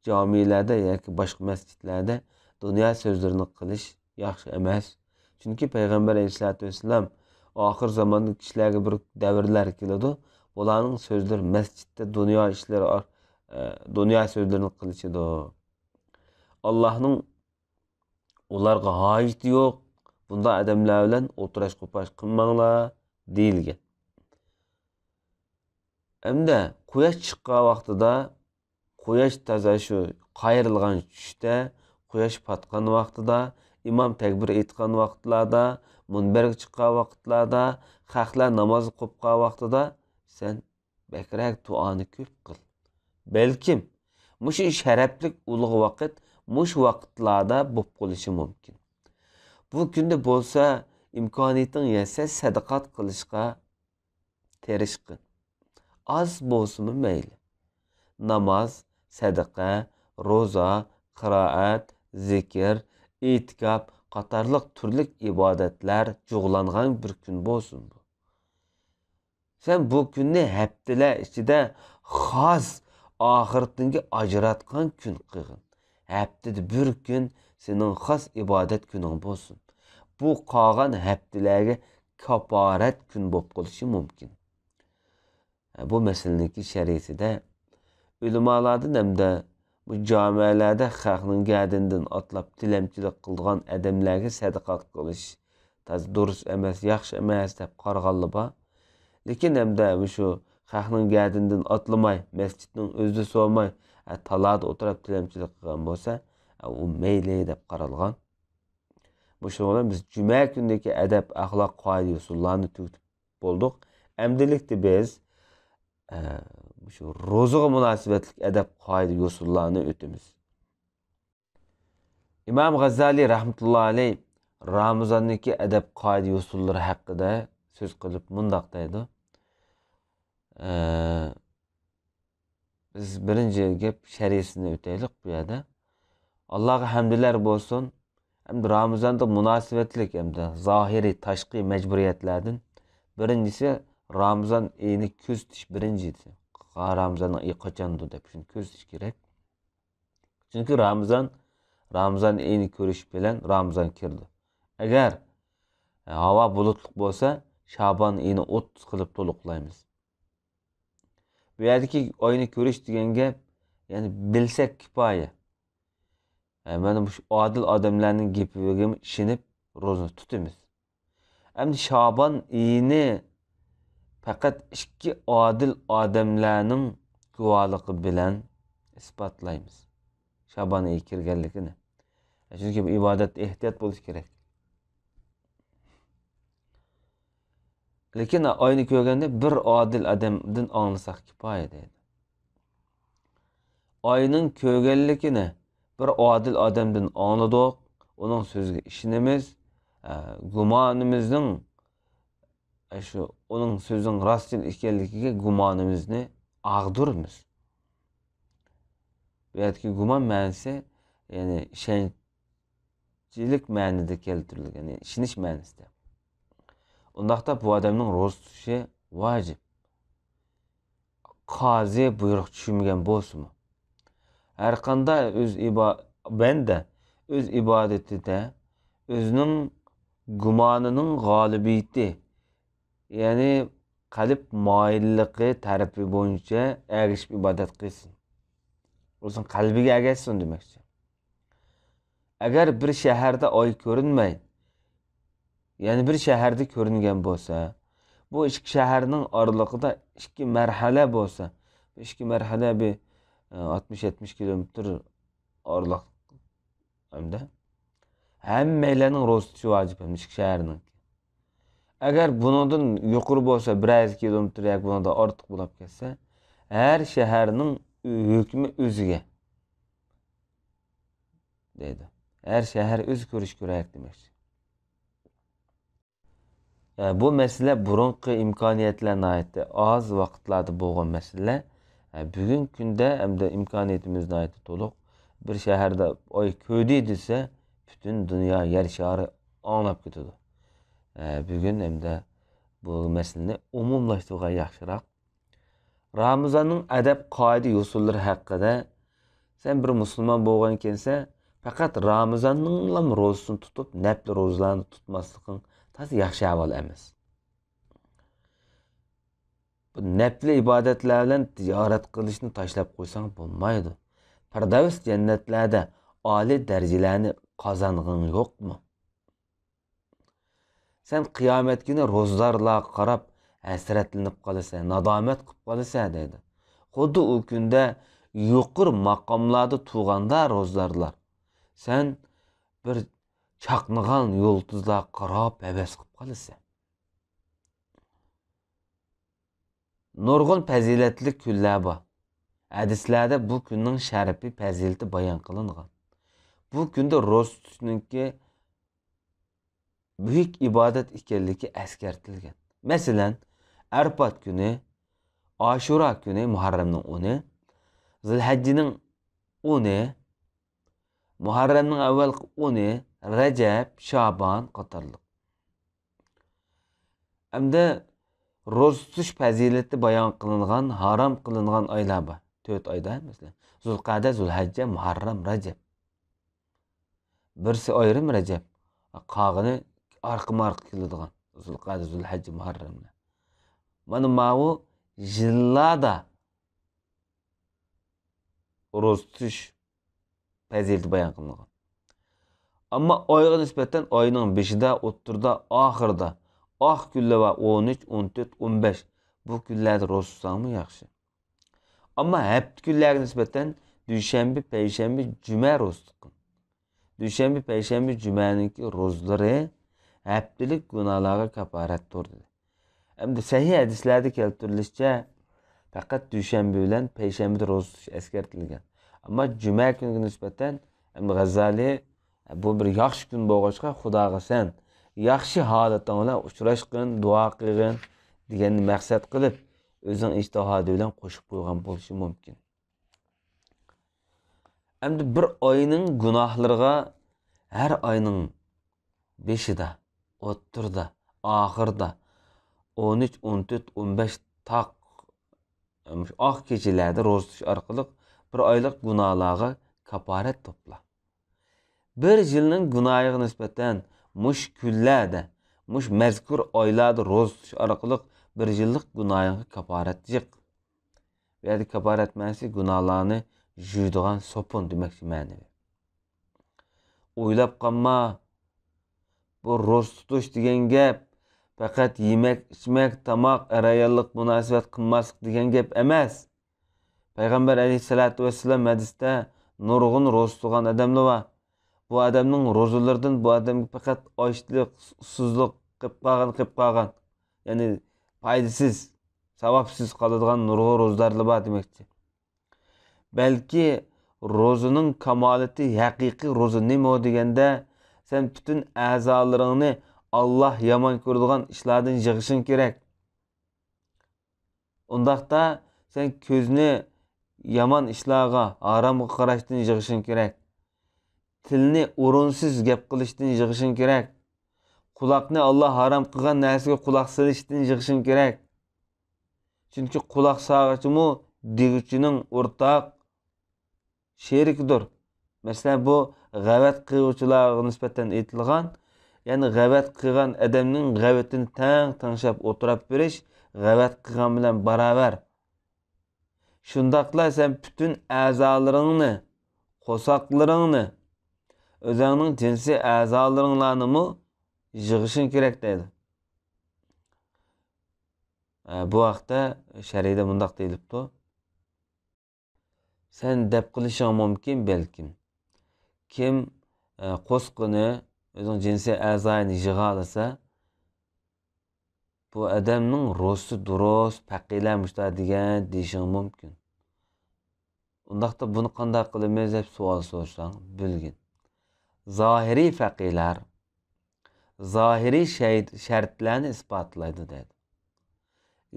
جامىلەردە ياكى باشقا مەسچىتلەردە دۇنيا سۆزلىرىنى قىلىش ياخشى ئەمەس. چۈنكى پەيغەمبەر ئەلەيھىسسالاتۇ ۋەسسالام، ئاخىر زاماندا كىشىلەرگە بىر دەۋرلەر كېلىدۇ، بۇلارنىڭ سۆزلىرى مەسچىتتە دۇنيا ئىشلىرى ئار-، ئە، دۇنيا سۆزلىرىنى قىلىشىدۇ. ئاللاھنىڭ ئۇلارغا ھاجىتى يوق، بۇنداق ئادەملەر بىلەن ئولتۇراش-قوپاش قىلماڭلار، دېيىلگەن. ئەمدى قۇياش چىققان ۋاقتىدا، قۇياش تازا شۇ قايرىلغان چۈشتە، قۇياش پاتقان ۋاقتىدا، ئىمام تەكبىر ئېيتقان ۋاقىتلاردا، مۇنبەرگە چىققان ۋاقىتلاردا، خەقلەر نامازغا قوپقان ۋاقتىدا سەن بەكرەك دۇئانى كۆپ قىل. بەلكىم مۇشۇ شەرەپلىك ئۇلۇغ ۋاقىت مۇشۇ ۋاقىتلاردا بولۇپ قېلىشى مۇمكىن. بۇ كۈندە بولسا ئىمكانىيىتىڭ يەتسە سەدىقات قىلىشقا تىرىشقىن. ئاز بولسىمۇ مەيلى. ناماز، سەدىقە، روزا، قىرائەت، زىكىر، ئېتىكاپ قاتارلىق تۈرلۈك ئىبادەتلەر جۇغلانغان بىر كۈن بولسۇن بۇ. سەن بۇ كۈننى ھەپتىلەر ئىچىدە خاس ئاخىرىتىڭگە ئاجراتقان كۈن قىلغىن. ھەپتىدە بىر كۈن سېنىڭ خاس ئىبادەت كۈنۈڭ بولسۇن. بۇ قالغان ھەپتىلەرگە كاپپارەت كۈن بولۇپ قېلىشى مۇمكىن. بۇ مەسىلىنىڭكى شەرھىسىدە ئۆلىمالاردىن ھەمدە بۇ جامەلەردە خەقنىڭ گەدىنىدىن ئاتلاپ تىلەمچىلىك قىلىدىغان ئادەملەرگە سەدىقە قىلىش تازا دۇرۇس ئەمەس، ياخشى ئەمەس دەپ قارىغانلار بار. لېكىن ھەمدە مۇشۇ خەقنىڭ گەدىنىدىن ئاتلىماي، مەسچىتنىڭ ئۆزىدە سورىماي، ئە، تالادا ئولتۇرۇپ تىلەمچىلىك قىلغان بولسا، ئە، ئۇ مەيلى دەپ قارالغان. مۇشۇنىڭ بىلەن بىز جۈمە كۈنىدىكى ئەدەپ، ئەخلاق، قائىدە، يوسۇنلارنى تۈگىتىپ بولدۇق. ئەمدىلىكتە بىز، ئە، مۇشۇ روزىغا مۇناسىۋەتلىك ئەدەپ، قائىدە، يوسۇنلارنى ئۆتىمىز. ئىمام غازالىي رەھمەتۇللا ئەلەي رامىزاندىكى ئەدەپ، قائىدە، يوسۇنلىرى ھەققىدە سۆز قىلىپ مۇنداق دەيدۇ. ئە، بىز بىرىنچى گەپ شەرھىسىنى ئۆتەيلى بۇ يەردە. ئاللاغا ھەمدىلەر بولسۇن. ئەمدى رامىزاندا مۇناسىۋەتلىك ئەمدى زاھىرىي تاشقى مەجبۇرىيەتلەردىن بىرىنچىسى رامىزان ئېيىنى كۆزىتىش بىرىنچىسى. رامىزاننىڭ ئېيى قاچاندۇ دەپ شۇنى كۆزىتىش كېرەك. چۈنكى رامىزان، رامىزان ئېيىنى كۆرۈش بىلەن رامىزان كىرىدۇ. ئەگەر ھاۋا بۇلۇتلۇق بولسا، شابان ئېيىنى ئوتتۇز قىلىپ تولۇقلايمىز. بۇ يەردىكى ئاينى كۆرۈش دېگەن گەپ، يەنى بىلسەك كۇپايە. ئە، مانا مۇشۇ ئادىل ئادەملەرنىڭ گېپىگە ئىشىنىپ روزىنى تۇتىمىز. ئەمدى شابان ئېيىنى پەقەت ئىككى ئادىل ئادەملەرنىڭ گۇۋاھلىقى بىلەن ئىسپاتلايمىز. شابان ئېيى كىرگەنلىكىنى. چۈنكى بۇ ئىبادەتتە ئېھتىيات بولۇش كېرەك. لېكىن ئاينى كۆرگەندە بىر ئادىل ئادەمدىن ئاڭلىساق كۇپايە دەيدۇ. ئاينىڭ كۆرگەنلىكىنى بىر ئادىل ئادەمدىن ئاڭلىدۇق، ئۇنىڭ سۆزىگە ئىشىنىمىز، ئە، گۇمانىمىزنىڭ، ئە، شۇ ئۇنىڭ سۆزىنىڭ راستچىل ئىكەنلىكىگە گۇمانىمىزنى ئاغدۇرىمىز. بۇ يەردىكى گۇمان مەنىسى، يەنى ئىشەنچ، چىلىك مەنىدە كەلتۈرۈلگەن، يەنى ئىشىنىش مەنىسىدە. ئۇنداقتا بۇ ئادەمنىڭ روزا تۇتۇشى ۋاجىپ. قازى بۇيرۇق چۈشۈرمىگەن بولسىمۇ، ھەرقانداق ئۆز ئىبا-، بەندە ئۆز ئىبادىتىدە ئۆزىنىڭ گۇمانىنىڭ غالىبىيىتى، يەنى قەلب مايىللىقى تەرىپى بويىچە ئەگىشىپ ئىبادەت قىلسۇن. ئۆزىنىڭ قەلبىگە ئەگەشسۇن دېمەكچى. ئەگەر بىر شەھەردە ئاي كۆرۈنمەي، يەنە بىر شەھەردە كۆرۈنگەن بولسا، بۇ ئىككى شەھەرنىڭ ئارىلىقىدا ئىككى مەرھەلە بولسا، بۇ ئىككى مەرھەلە بىر، ئە، ئاتمىش يەتمىش كىلومېتىر ئارىلىق ئەمدى. ھەممەيلەننىڭ روزا تۇتۇشى ۋاجىپ ئەمدى ئىككى شەھەرنىڭكى. ئەگەر بۇنىڭدىن يۇقىرى بولسا، بىرەر يۈز كىلومېتىر ياكى بۇنىڭدىن ئارتۇق بولاپ كەتسە، ھەر شەھەرنىڭ ھۆكمى ئۆزىگە. دەيدۇ. ھەر شەھەر ئۆزى كۆرۈش كېرەك دېمەكچى. ئە، بۇ مەسىلە بۇرۇنقى ئىمكانىيەتلەر ناھايىتى ئاز ۋاقىتلاردا بولغان مەسىلە. ئە، بۈگۈنكى كۈندە ئەمدى ئىمكانىيىتىمىز ناھايىتى تولۇق. بىر شەھەردە ئاي كۆردى دېسە، پۈتۈن دۇنيا يەر شارى ئاڭلاپ كېتىدۇ. ئە، بۈگۈن ئەمدى بۇ مەسىلىنى ئومۇملاشتۇرغان ياخشىراق. رامىزاننىڭ ئەدەپ قائىدە يوسۇنلىرى ھەققىدە، سەن بىر مۇسۇلمان بولغان ئىكەنسەن، پەقەت رامىزاننىڭلا روزىسىنى تۇتۇپ، نەپلى روزىلارنى تۇتماسلىقىڭ تازا ياخشى ئەھۋال ئەمەس. بۇ نەپلى ئىبادەتلەر بىلەن تىجارەت قىلىشنى تاشلاپ قويساڭ بولمايدۇ. پىردەۋس جەننەتلەردە ئالىي دەرىجىلەرنى قازانغىن يوقمۇ؟ سەن قىيامەت كۈنى روزدارلارغا قاراپ ھەسرەتلىنىپ قالىسەن، نادامەت قىلىپ قالىسەن دەيدۇ. خۇددى ئۇ كۈندە يۇقىرى ماقاملاردا تۇرغاندا روزدارلار، سەن بىر چاقنىغان يۇلتۇزلارغا قاراپ ھەۋەس قىلىپ قالىسەن. نۇرغۇن پەزىلەتلىك كۈنلەر بار. ھەدىسلەردە بۇ كۈننىڭ شەرىپى، پەزىلىتى بايان قىلىنغان. بۇ كۈندە روزا تۇتۇشنىڭكى بۈيۈك ئىبادەت ئىكەنلىكى ئەسكەرتىلگەن. مەسىلەن، ئەرپات كۈنى، ئاشۇرا كۈنى، مۇھەررەمنىڭ ئونى، زىلھەججىنىڭ ئونى، مۇھەررەمنىڭ ئەۋۋەلقى ئونى، رەجەب، شابان قاتارلىق. ئەمدى روزا تۇتۇش پەزىلىتى بايان قىلىنغان، ھارام قىلىنغان ئايلار بار. تۆت ئايدا، مەسىلەن، زۇلقەدە، زۇلھەججە، مۇھەررەم، رەجەب. بىرسى ئايرىم رەجەب، قالغىنى ئارقىمۇئارقا كېلىدىغان زۇلقەدە، زۇلھەججە، مۇھەررەملەر. مانا ماۋۇ يىللاردا روزا تۇتۇش پەزىلىتى بايان قىلىنغان. ئەمما ئايغا نىسبەتەن ئاينىڭ بېشىدا، ئوتتۇرىدا، ئاخىرىدا، ئاق كۈنلەر بار، ئون ئۈچ، ئون تۆت، ئون بەش، بۇ كۈنلەردە روزا تۇتساڭمۇ ياخشى. ئەمما ھەپتە كۈنلەرگە نىسبەتەن دۈشەنبە، پەيشەنبە، جۈمە روزا تۇتقىن. دۈشەنبە، پەيشەنبە، جۈمەنىڭكى روزىلىرى ھەپتىلىك گۇناھلارغا كاپارەتتۇر، دېدى. ئەمدى سەھىھ ھەدىسلەردە كەلتۈرۈلۈشىچە، پەقەت دۈشەنبە بىلەن پەيشەنبىدە روزا تۇتۇش ئەسكەرتىلگەن. ئەمما جۈمە كۈنىگە نىسبەتەن، ئىمام غەززالى، بۇ بىر ياخشى كۈن بولغاچقا، خۇداغا سەن ياخشى ھالىتىڭ بىلەن ئۇچراشقىن، دۇئا قىلغىن دېگەننى مەقسەت قىلىپ، ئۆزىنىڭ ئىجتىھادى بىلەن قوشۇپ قويغان بولۇشى مۇمكىن. ئەمدى بىر ئاينىڭ گۇناھلىرىغا ھەر ئاينىڭ بېشىدا، ئوتتۇرىدا، ئاخىرىدا، ئون ئۈچ، ئون تۆت، ئون بەش تاق، مۇشۇ ئاق كېچىلەردە روزا تۇتۇش ئارقىلىق بىر ئايلىق گۇناھلارغا كاپارەت توپلا. بىر يىلنىڭ گۇناھىغا نىسبەتەن مۇشۇ كۈنلەردە، مۇشۇ مەزكۇر ئايلاردا روزا تۇتۇش ئارقىلىق بىر يىللىق گۇناھىڭغا كاپارەت يىغ. بۇ يەردە كاپارەت مەنىسى گۇناھلارنى يۇيىدىغان سوپۇن دېمەكچى مەنىۋى. ئويلاپ قالما، بۇ روزا تۇتۇش دېگەن گەپ پەقەت يېمەك، ئىچمەك، تاماق، ئەر-ئاياللىق مۇناسىۋەت قىلماسلىق دېگەن گەپ ئەمەس. پەيغەمبەر ئەلەيھىسسالاتۇ ۋەسسالام ھەدىستە نۇرغۇن روزا تۇتقان ئادەملەر بار. بۇ ئادەمنىڭ روزىلىرىدىن بۇ ئادەمگە پەقەت ئاچلىق، ئۇسسۇزلۇق، قېلىپ قالغان، قېلىپ قالغان، يەنى پايدىسىز، ساۋابسىز قالىدىغان نۇرغۇن روزىدارلار بار دېمەكچى. بەلكى روزىنىڭ كامالىتى، ھەقىقىي روزا نېمە دېگەندە، سەن پۈتۈن ئەزالىرىڭنى ئاللا يامان كۆرىدىغان ئىشلاردىن يىغىشىڭ كېرەك. ئۇنداقتا سەن كۆزنى يامان ئىشلارغا، ھارامغا قاراشتىن يىغىشىڭ كېرەك. تىلنى ئورۇنسىز گەپ قىلىشتىن يىغىشىڭ كېرەك. قۇلاقنى ئاللا ھارام قىلغان نەرسىگە قۇلاق سېلىشتىن يىغىشىڭ كېرەك. چۈنكى قۇلاق سالغۇچىمۇ دېگۈچىنىڭ ئورتاق شېرىكىدۇر. مەسىلەن، بۇ غەۋەت قىلغۇچىلارغا نىسبەتەن ئېيتىلغان، يەنى غەۋەت قىلغان ئادەمنىڭ غەۋىتىنى تەڭ تەڭشەپ ئولتۇراپ بېرىش غەۋەت قىلغان بىلەن باراۋەر. شۇنداقلا سەن پۈتۈن ئەزالىرىڭنى، قورساقلىرىڭنى، ئۆزۈڭنىڭ جىنسىي ئەزالىرىڭلارنىمۇ يىغىشىڭ كېرەك دەيدۇ. ئە، بۇ ھەقتە شەرھدە مۇنداق دېيىلىپتۇ. سەن دەپ قېلىشىڭ مۇمكىن بەلكىم، كىم، ئە، قورسىقىنى، ئۆزىنىڭ جىنسىي ئەزايىنى يىغالىسا، بۇ ئادەمنىڭ روزىسى دۇرۇس، پەقىلەر مۇشۇنداق دېگەن دېيىشىڭ مۇمكىن. ئۇنداقتا بۇنى قانداق قىلىمىز دەپ سوئال سورىساڭ، بىلگىن. زاھىرىي پەقىلەر زاھىرىي شەي-، شەرتلەرنى ئىسپاتلايدۇ دەيدۇ.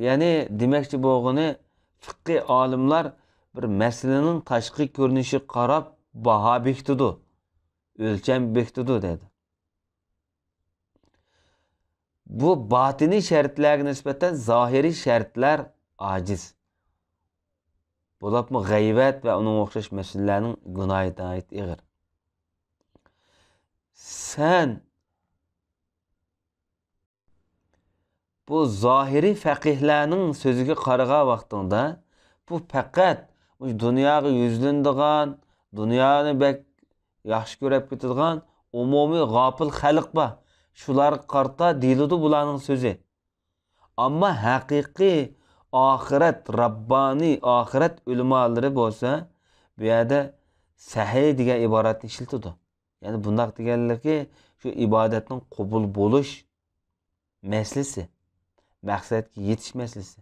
يەنى دېمەكچى بولغىنى، فىقھىي ئالىملار بىر مەسىلىنىڭ تاشقى كۆرۈنۈشىگە قاراپ باھا بېكىتىدۇ، ئۆلچەم بېكىتىدۇ دەيدۇ. بۇ باتىنىي شەرتلەرگە نىسبەتەن زاھىرىي شەرتلەر ئاجىز. بولۇپمۇ غەيۋەت ۋە ئۇنىڭغا ئوخشاش مەسىلىلەرنىڭ گۇناھى ناھايىتى ئېغىر. سەن بۇ زاھىرىي فەقىھلەرنىڭ سۆزىگە قارىغان ۋاقتىڭدا، بۇ پەقەت مۇشۇ دۇنياغا يۈزلىنىدىغان، دۇنيانى بەك ياخشى كۆرۈپ كېتىدىغان ئومۇمىي غاپىل خەلق بار. شۇلارغا قارىتا دېيىلىدۇ بۇلارنىڭ سۆزى. ئەمما ھەقىقىي ئاخىرەت، رەببانىي ئاخىرەت ئۆلىمالىرى بولسا، بۇ يەردە سەھىي دېگەن ئىبارەتنى ئىشلىتىدۇ. يەنى بۇنداق دېگەنلىكى، شۇ ئىبادەتنىڭ قوبۇل بولۇش مەسىلىسى، مەقسەتكە يېتىش مەسىلىسى.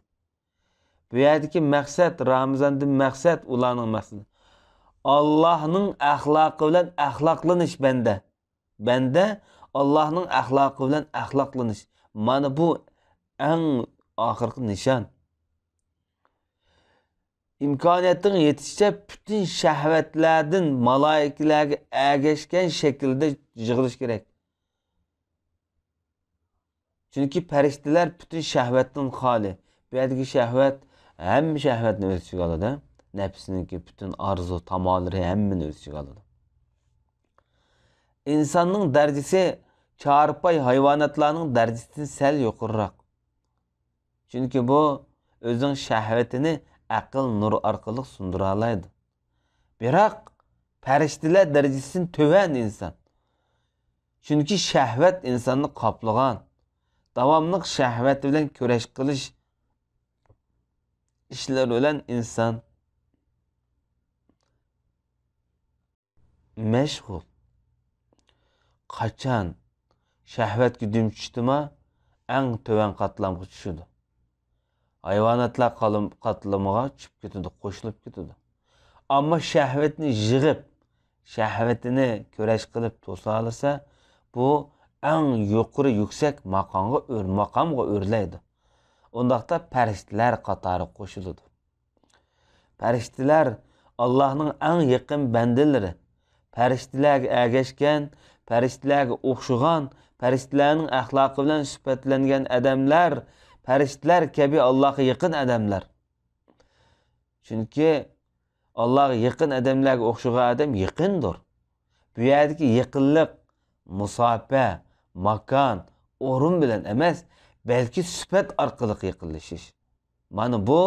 بۇ يەردىكى مەقسەت، رامىزاندىن مەقسەت، ئۇلارنىڭ مەقسىتى، ئاللاھنىڭ ئەخلاقى بىلەن ئەخلاقلىنىش بەندە. بەندە ئاللاھنىڭ ئەخلاقى بىلەن ئەخلاقلىنىش. مانا بۇ ئەڭ ئاخىرقى نىشان. ئىمكانىيەتنىڭ يېتىشىچە پۈتۈن شەھۋەتلەردىن مالائىكىلەرگە ئەگەشكەن شەكىلدە يىغىلىش كېرەك. چۈنكى پەرىشتىلەر پۈتۈن شەھۋەتتىن خالىي. بۇ يەردىكى شەھۋەت ھەممە شەھۋەتنى ئۆز ئىچىگە ئالىدۇ. نەپسنىڭكى پۈتۈن ئارزۇ، تامالىرى ھەممىنى ئۆز ئىچىگە ئالىدۇ. ئىنساننىڭ دەرىجىسى چارپاي ھايۋاناتلارنىڭ دەرىجىسىدىن سەل يۇقىرىراق. چۈنكى بۇ ئۆزىنىڭ شەھۋىتىنى ئەقىل نۇرى ئارقىلىق سۇندۇرالايدۇ. بىراق، پەرىشتىلەر دەرىجىسىدىن تۆۋەن ئىنسان. چۈنكى شەھۋەت ئىنساننى قاپلىغان. داۋاملىق شەھۋەت بىلەن كۈرەش قىلىش ئىشلىرى بىلەن ئىنسان مەشغۇل. قاچان شەھۋەتكە دۈم چۈشتىما، ئەڭ تۆۋەن قاتلامغا چۈشىدۇ. ھايۋاناتلار قالىم-، قاتلىمىغا چۈشۈپ كېتىدۇ، قوشۇلۇپ كېتىدۇ. ئەمما شەھۋەتنى يىغىپ، شەھۋىتىنى كۈرەش قىلىپ توسالىسا، بۇ ئەڭ يۇقىرى يۈكسەك ماقامغا ئۆر-، ماقامغا ئۆرلەيدۇ. ئۇنداقتا پەرىشتىلەر قاتارىغا قوشۇلىدۇ. پەرىشتىلەر ئاللاھنىڭ ئەڭ يېقىن بەندىلىرى. پەرىشتىلەرگە ئەگەشكەن، پەرىشتىلەرگە ئوخشىغان، پەرىشتىلەرنىڭ ئەخلاقى بىلەن سۈپەتلەنگەن ئادەملەر پەرىشتىلەر كەبى ئاللاھقا يېقىن ئادەملەر. چۈنكى ئاللاھقا يېقىن ئادەملەرگە ئوخشىغان ئادەم يېقىندۇر. بۇ يەردىكى يېقىنلىق مۇساپە، ماكان، ئورۇن بىلەن ئەمەس، بەلكى سۈپەت ئارقىلىق يېقىنلىشىش. مانا بۇ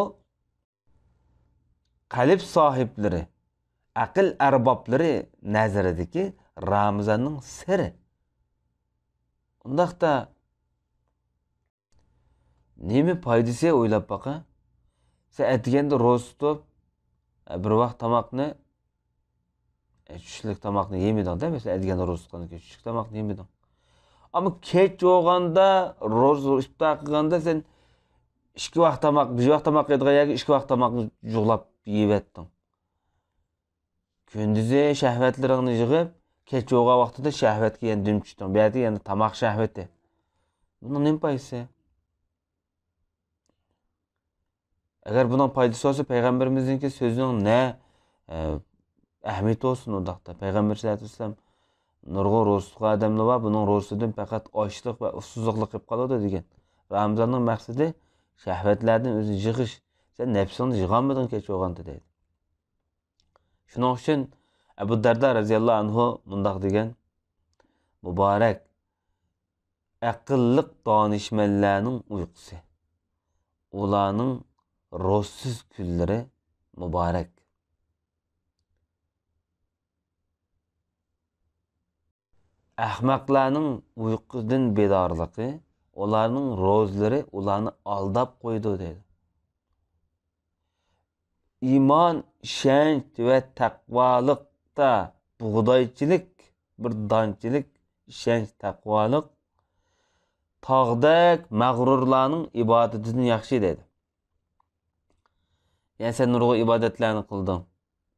قەلب ساھىبلىرى، ئەقىل ئەربابلىرى نەزىرىدىكى رامىزاننىڭ سىرى. ئۇنداقتا نېمە پايدىسى، ئويلاپ باقە. سەن ئەتىگەندە روزا تۇتۇپ، بىر ۋاق تاماقنى، چۈشلۈك تاماقنى يېمىدىڭ-دە، مەسىلەن، ئەتىگەندە روزا تۇتقاندىن كېيىن چۈشلۈك تاماقنى يېمىدىڭ. ئەمما كەچ بولغاندا روزا ئىپتار قىلغاندا سەن ئىككى ۋاق تاماق، بىر ۋاق تاماق يەيدىغان يەرگە ئىككى ۋاق تاماقنى جۇغلاپ يېيىۋەتتىڭ. كۈندۈزى شەھۋەتلىرىڭنى يىغىپ، كەچ بولغان ۋاقتىدا شەھۋەتكە يەنە دۈم چۈشتۈڭ. بۇ يەردە يەنە تاماق شەھۋىتى. بۇنىڭ نېمە پايدىسى؟ ئەگەر بۇنىڭ پايدىسى بولسا، پەيغەمبىرىمىزنىڭكى سۆزىنىڭ نە، ئە، ئەھمىيىتى بولسۇن ئۇنداقتا؟ پەيغەمبەر سەللەللاھۇ ئەلەيھى ۋەسەللەم نۇرغۇن روزا تۇتقان ئادەملەر بار، بۇنىڭ روزىسىدىن پەقەت ئاچلىق ۋە ئۇسسۇزلۇقلا قېلىپ قالىدۇ دېگەن. رامىزاننىڭ مەقسىتى شەھۋەتلەردىن ئۆزىنى يىغىش. سەن نەپسىڭنى يىغالمىدىڭ كەچ بولغاندا دەيدۇ. شۇنىڭ ئۈچۈن ئەبۇ دەردا رەزىياللاھۇ ئەنھۇ مۇنداق دېگەن: مۇبارەك ئەقىللىق دانىشمەنلەرنىڭ ئۇيقۇسى، ئۇلارنىڭ روزىسىز كۈنلىرى مۇبارەك. ئەخمەقلەرنىڭ ئۇيقۇدىن بىدارلىقى، ئۇلارنىڭ روزىلىرى ئۇلارنى ئالداپ قويىدۇ، دەيدۇ. ئىمان، ئىشەنچ ۋە تەقۋالىقتا بۇغدايچىلىك، بىر دانچىلىك ئىشەنچ، تەقۋالىق تاغدەك مەغرۇرلارنىڭ ئىبادىتىدىن ياخشى، دەيدۇ. يەنى سەن نۇرغۇن ئىبادەتلەرنى قىلدىڭ.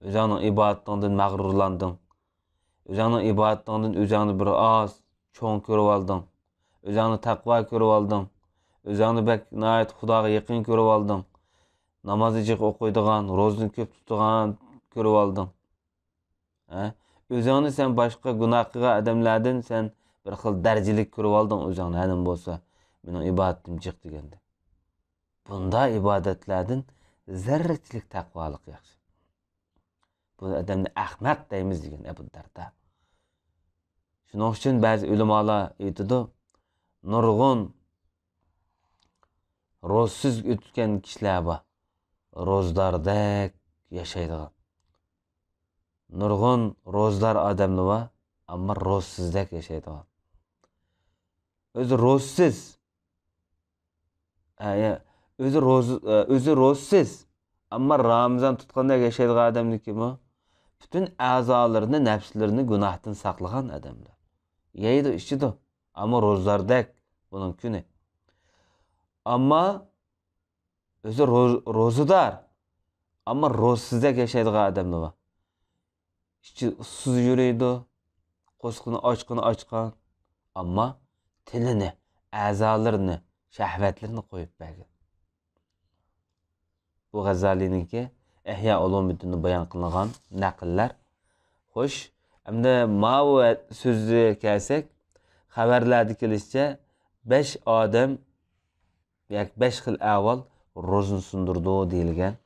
ئۆزۈڭنىڭ ئىبادىتىڭدىن مەغرۇرلاندىڭ. ئۆزۈڭنىڭ ئىبادىتىڭدىن ئۆزۈڭنى بىر ئاز چوڭ كۆرۈۋالدىڭ. ئۆزۈڭنى تەقۋا كۆرۈۋالدىڭ. ئۆزۈڭنى بەك ناھايىتى خۇداغا يېقىن كۆرۈۋالدىڭ. نامازنى جىق ئوقۇيدىغان، روزىنى كۆپ تۇتىدىغان كۆرۈۋالدىڭ. ھە؟ ئۆزۈڭنى سەن باشقا گۇناھ قىلغان ئادەملەردىن سەن بىر خىل دەرىجىلىك كۆرۈۋالدىڭ ئۆزۈڭنى، ھە، نېمە بولسا، مېنىڭ ئىبادىتىم جىق دېگەندە. بۇنداق ئىبادەتلەردىن زەررىچىلىك تەقۋالىق ياخشى. بۇ ئادەمنى ئەخمەق دەيمىز دېگەن ئەبۇ دەردا. شۇنىڭ ئۈچۈن بەزى ئۆلىمالار ئېيتىدۇ، نۇرغۇن روزىسىز ئۆتكەن كىشىلەر بار، روزىداردەك ياشايدىغان. نۇرغۇن روزىدار ئادەملەر بار، ئەمما روزىسىزدەك ياشايدىغان. ئۆزى روزىسىز. ھە، يا، ئۆزى روزا، ئۆزى روزىسىز، ئەمما رامىزان تۇتقاندەك ياشايدىغان ئادەمنىڭكىمۇ پۈتۈن ئەزالىرىنى، نەپسلىرىنى گۇناھتىن ساقلىغان ئادەملەر. يەيدۇ، ئىچىدۇ، ئەمما روزىداردەك بۇنىڭ كۈنى. ئەمما ئۆزى روز-، روزىدار، ئەمما روزىسىزدەك ياشايدىغان ئادەملەر بار. ئىچى ئۇسسۇز يۈرىدۇ، قورسىقىنى ئاچقىنى ئاچقان، ئەمما تېنىنى، ئەزالىرىنى، شەھۋەتلىرىنى قويۇپ بەرگەن. بۇ غەززالىنىڭكى ئەھيا ئۇلۇمىددىندا بايان قىلىنغان نەقىللەر. خوش، ئەمدى ماۋۇ سۆزگە كەلسەك، خەۋەرلەردە كېلىشىچە، بەش ئادەم ياكى بەش خىل ئەھۋال روزىنى سۇندۇرىدۇ دېيىلگەن.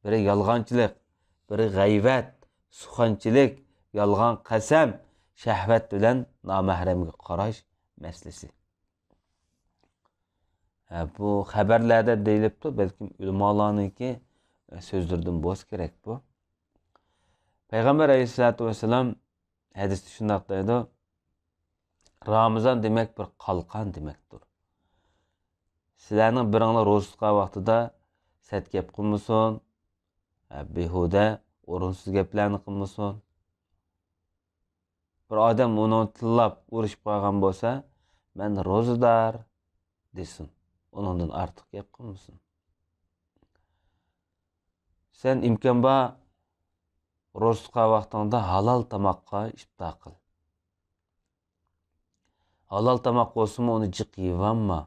بىرى يالغانچىلىق، بىرى غەيۋەت، سۇخەنچىلىك، يالغان قەسەم، شەھۋەت بىلەن نامەھرەمگە قاراش مەسىلىسى. ھە، بۇ خەۋەرلەردە دېيىلىپتۇ، بەلكىم ئۆلىمالارنىڭكى سۆزلىرىدىن بولسا كېرەك بۇ. پەيغەمبەر ئەلەيھىسسالاتۇ ۋەسسالام ھەدىستە شۇنداق دەيدۇ، رامىزان دېمەك بىر قالقان دېمەكتۇر. سىلەرنىڭ بىرىڭلار روزا تۇتقان ۋاقتىدا سەت گەپ قىلمىسۇن، ھە، بىھۇدە، ئورۇنسىز گەپلەرنى قىلمىسۇن. بىر ئادەم ئۇنى تىللاپ ئۇرۇشۇپ قالغان بولسا، مەن روزىدار دېسۇن. ئۇنىڭدىن ئارتۇق گەپ قىلمىسۇن. سەن ئىمكان بار، روزا تۇتقان ۋاقتىڭدا ھالال تاماققا ئىپتار قىل. ھالال تاماق بولسىمۇ ئۇنى جىق يېۋالما.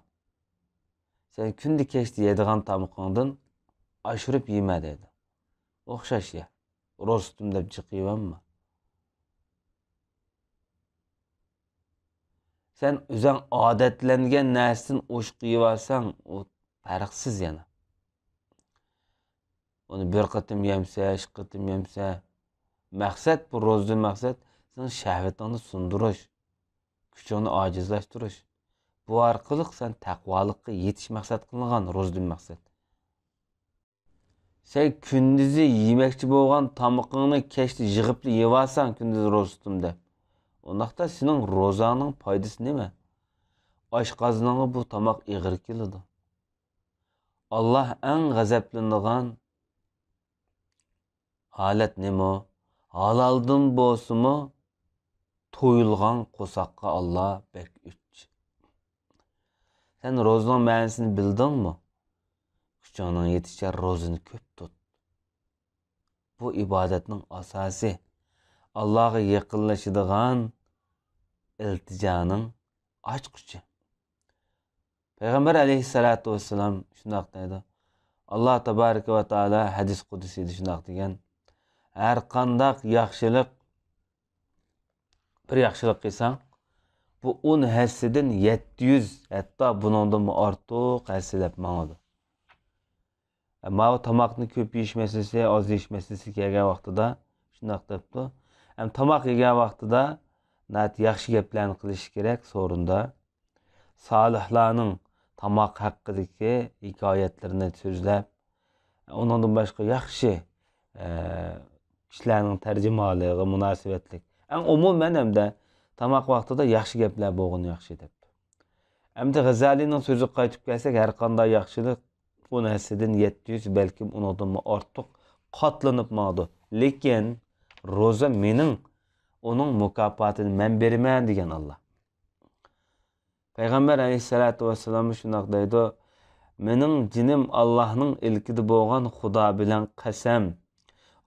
سەن كۈندە كەچتە يەيدىغان تامىقىڭدىن ئاشۇرۇپ يېمە دەيدۇ. ئوخشاش يە. روزا تۇتتۇم دەپ جىق يېۋالما. سەن ئۆزۈڭ ئادەتلەنگەن نەرسىدىن ئوشۇق يېۋالساڭ، ئۇ پەرقسىز يەنە. ئۇنى بىر قېتىم يەمسە، ئىككى قېتىم يەمسە، مەقسەت، بۇ روزىدىن مەقسەت سېنىڭ شەھۋىتىڭنى سۇندۇرۇش، كۈچۈڭنى ئاجىزلاشتۇرۇش. بۇ ئارقىلىق سەن تەقۋالىققا يېتىش مەقسەت قىلىنغان روزىدىن مەقسەت. سەن كۈندۈزى يېمەكچى بولغان تامىقىڭنى كەچتە يىغىپلا يەۋالساڭ، كۈندۈز روزا تۇتتۇم دەپ، ئۇنداقتا سېنىڭ روزاڭنىڭ پايدىسى نېمە؟ ئاشقازىنىڭغا بۇ تاماق ئېغىر كېلىدۇ. ئاللا ئەڭ غەزەپلىنىدىغان ھالەت نېمە؟ ھالالدىن بولسىمۇ تويۇلغان قورساققا ئاللا بەك ئۆچ. سەن روزىنىڭ مەنىسىنى بىلدىڭمۇ؟ كۈچۈڭنىڭ يېتىشىچە روزىنى كۆپ تۇت. بۇ ئىبادەتنىڭ ئاساسى. ئاللاغا يېقىنلىشىدىغان ئىلتىجانىڭ ئاچقۇچى. پەيغەمبەر ئەلەيھىسسالاتۇ ۋەسسالام شۇنداق دەيدۇ. ئاللا تابارىكە ۋە تائالا ھەدىس قۇدسىيدا شۇنداق دېگەن، ھەر قانداق ياخشىلىق، بىر ياخشىلىق قىلساڭ، بۇ ئون ھەسسىدىن يەتتە يۈز، ھەتتا بۇنىڭدىنمۇ ئارتۇق ھەسسىلەپ ماڭىدۇ. ماۋۇ تاماقنى كۆپ يېيىش مەسىلىسى، ئاز يېيىش مەسىلىسى كەلگەن ۋاقتىدا شۇنداق دەپتۇ. ھەم تاماق يېگەن ۋاقتىدا ناھايىتى ياخشى گەپلەرنى قىلىش كېرەك سورۇندا. سالىھلارنىڭ تاماق ھەققىدىكى ھېكايەتلىرىنى سۆزلەپ، ئۇنىڭدىن باشقا ياخشى، ئە، كىشىلەرنىڭ تەرجىمىھالىغا مۇناسىۋەتلىك. ئەڭ ئومۇمەن ھەمدە تاماق ۋاقتىدا ياخشى گەپلەر بولغىنى ياخشى دەپتۇ. ئەمدى غەززالىنىڭ سۆزىگە قايتىپ كەلسەك، ھەر قانداق ياخشىلىق ئون ھەسسىدىن يەتتە يۈز، بەلكىم ئۇنىڭدىنمۇ ئارتۇق قاتلىنىپ ماڭىدۇ. لېكىن روزا مېنىڭ ئۇنىڭ مۇكاپاتىنى مەن بېرىمەن دېگەن ئاللا. پەيغەمبەر ئەلەيھىسسالاتۇ ۋەسسالام شۇنداق دەيدۇ، مېنىڭ جېنىم ئاللاھنىڭ ئىلكىدە بولغان خۇدا بىلەن قەسەم،